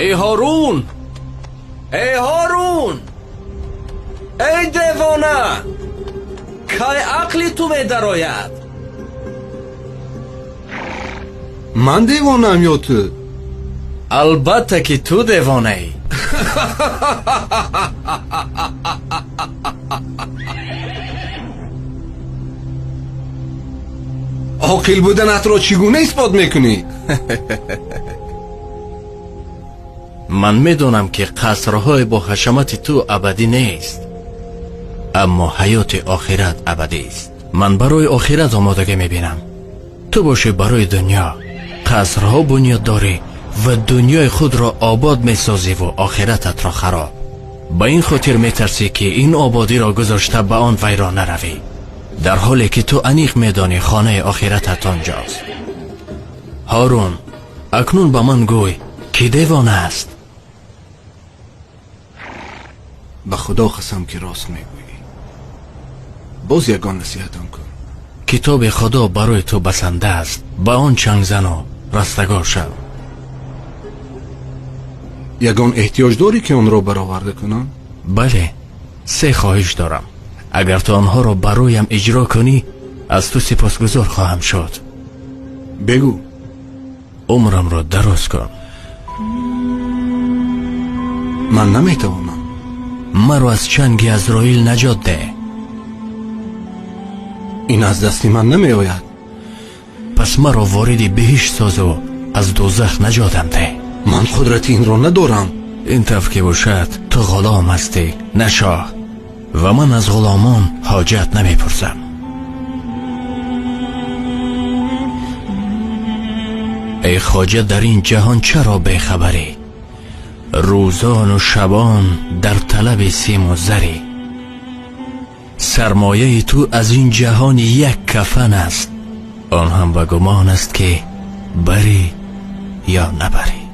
Эй Ҳорун! Эй Ҳорун! Эй девона! Кай ақли ту медарояд? Ман девонаам ё ту? Албатта ки ту девонаӣ. Оқил буданатро чӣ гуна исбот мекунӣ? Ман медонам ки қасрҳои бо ҳашамати ту абадӣ нест, аммо ҳаёти охират абадист. Ман барои охират омодагӣ мебинам, ту бошӣ барои дунё. Қасрҳо бунёд дорӣ ва дунёи худро обод месозиву охирататро хароб. Ба ин хотир метарсӣ ки ин ободиро гузошта ба он вайрон наравӣ, дар ҳоле ки ту аниқ медонӣ хонаи охиратат онҷост. Ҳорун, акнун ба ман гӯй, ки девона аст? Ба Худо қасам ки рост мегӯӣ. Боз ягон насиҳатам кун. Китоби Худо барои ту басанда аст, ба он чанг зану растагор шав. Ягон эҳтиёҷ дорӣ ки онро бароварда кунам? Бале, се хоҳиш дорам. Агар ту онҳоро бароям иҷро кунӣ, аз ту сипосгузор хоҳам шуд. Бигӯ. Умрамро дароз кун. Ман наметавонам. Маро аз чанги Азроил наҷот деҳ. Ин аз дасти ман намеояд. Пас маро вориди биҳишт созу аз дӯзах наҷотам деҳ. Ман қудрати инро надорам. Ин тавр ки бошад, ту ғулом ҳастӣ, на шоҳ, ва ман аз ғуломон ҳоҷат намепурсам. Эй хоҷа, дар ин ҷаҳон чаро бехабарӣ? Рӯзону шабон дар талаби симу зарӣ. Сармояи ту аз ин ҷаҳон як кафан аст, он ҳам ба гумон аст ки барӣ ё набарӣ.